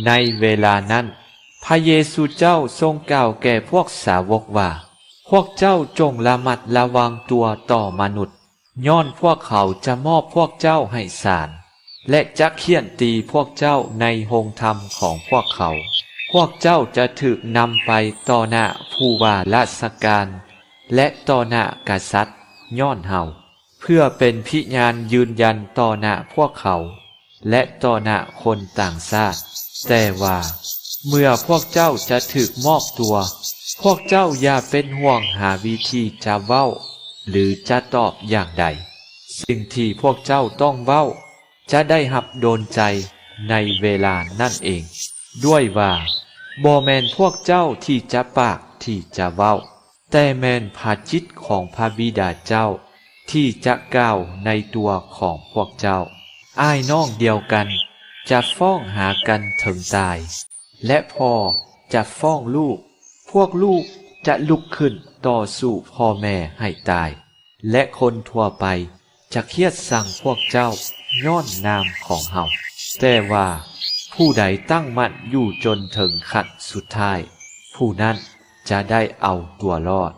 ໃນເວລານັ້ນ ພະເຢຊູເຈົ້າຊົງກ່າວແກ່ພວກສາວົກວ່າ, ພວກເຈົ້າຈົ່ງລະມັດລະວັງຕົວຕໍ່ມະນຸດ, ຍ້ອນພວກເຂົາຈະມອບພວກເຈົ້າໃຫ້ສານ ແລະ ຈະຂ້ຽນຕີພວກເຈົ້າໃນໂຮງທຳຂອງພວກເຂົາ. ພວກເຈົ້າຈະຖືກນຳໄປຕໍ່ໜ້າຜູ້ວ່າລາຊະການ ແລະ ຕໍ່ໜ້າກະສັດຍ້ອນເຮົາ, ເພື່ອເປັນພິຍານຢືນຢັນຕໍ່ໜ້າພວກເຂົາ ແລະ ຕໍ່ໜ້າຄົນຕ່າງຊາດ. ແຕ່ວ່າເມື່ອພວກເຈົ້າຈະຖືກມອບຕົວ, ພວກເຈົ້າຢ່າເປັນຫ່ວງຫາວິທີຈະເວົ້າ ຫຼື ຈະຕອບຢ່າງໃດ. ສິ່ງທີ່ພວກເຈົ້າຕ້ອງເວົ້າ ຈະໄດ້ຮັບໂດນໃຈໃນເວລານັ້ນເອງ, ດ້ວຍວ່າບໍ່ແມ່ນພວກເຈົ້າທີ່ຈະປາກທີ່ຈະເວົ້າ, ແຕ່ແມ່ນພະຈິດຂອງພະບິດາເຈົ້າທີ່ຈະກ່າວໃນຕົວຂອງພວກເຈົ້າ. ອ້າຍນ້ອງດຽວກັນຈະຟ້ອງຫາກັນເຖິງຕາຍ, ແລະ ພໍ່ຈະຟ້ອງລູກ, ພວກລູກຈະລຸກຂຶ້ນຕໍ່ສູ້ພໍ່ແມ່ໃຫ້ຕາຍ, ແລະ ຄົນທົ່ວໄປຈະຄຽດຊັງພວກເຈົ້າຍ້ອນນາມຂອງເຮົາ. ແຕ່ວ່າຜູ້ໃດຕັ້ງໝັ້ນຢູ່ຈົນເຖິງຂັ້ນສຸດທ້າຍ, ຜູ້ນັ້ນຈະໄດ້ເອົາຕົວລອດ.